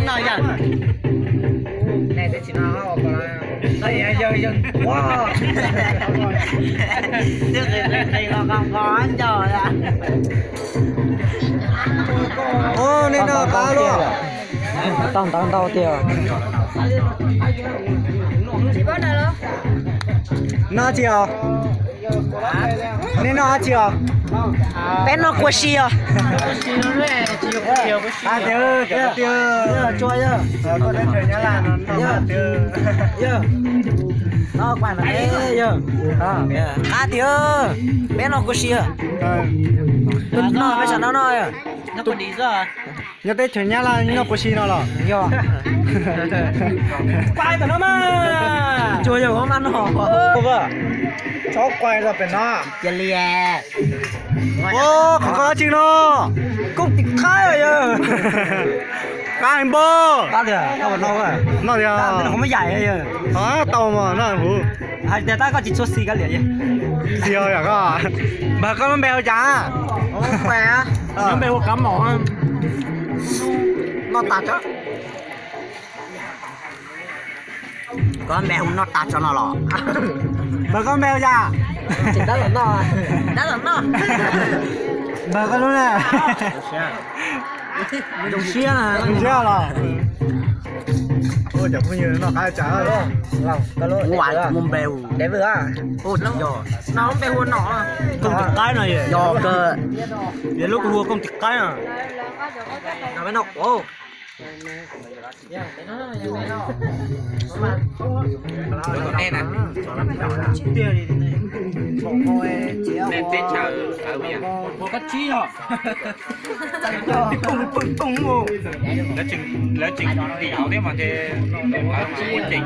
No yog. Yog, yog, ua nej noj qab luaj. Tau ntawv ntau tiag. Noj tsis os? Nej noj dab tsi os? Peb noj kua si os. Qab tiag, koj teb chaws Nyab Laj no noj qab tiag. Qab tiag, peb noj kua si. Noj peb sawv noj noj. Nyob teb chaws Nyab Laj noj kua si no los? Yog. Quay tom no mas. Tsuas yog koj maj no. Txhob quay rau pem no. Cia li. Qhov koj dab tsi no? Koj tis qaib yog. Qab heev npog. Noj tiag. Tau mas noj huv. Hais tias tab koj tsis txhua xis kab liam. Xis os yom koj. Npawg koj lub npe hu cas? Npe hu Kav Maum. Noj tas tso. Koj npe hu noj tas tso no los? Npawg koj npe hu cas? Dab los noj. Npawg koj lub na? Zoo siab na. Zoo siab los? Ua cov phooj ywg noj qab tsa. Ua tus muaj npe hu. Npe hu no. Kooj Tis Qaib no. Yog kawg. Yog lub kuv hu ua Kooj Tis Qaib no. Lawv tseem tiav thiab mas ces lawv muaj ceem.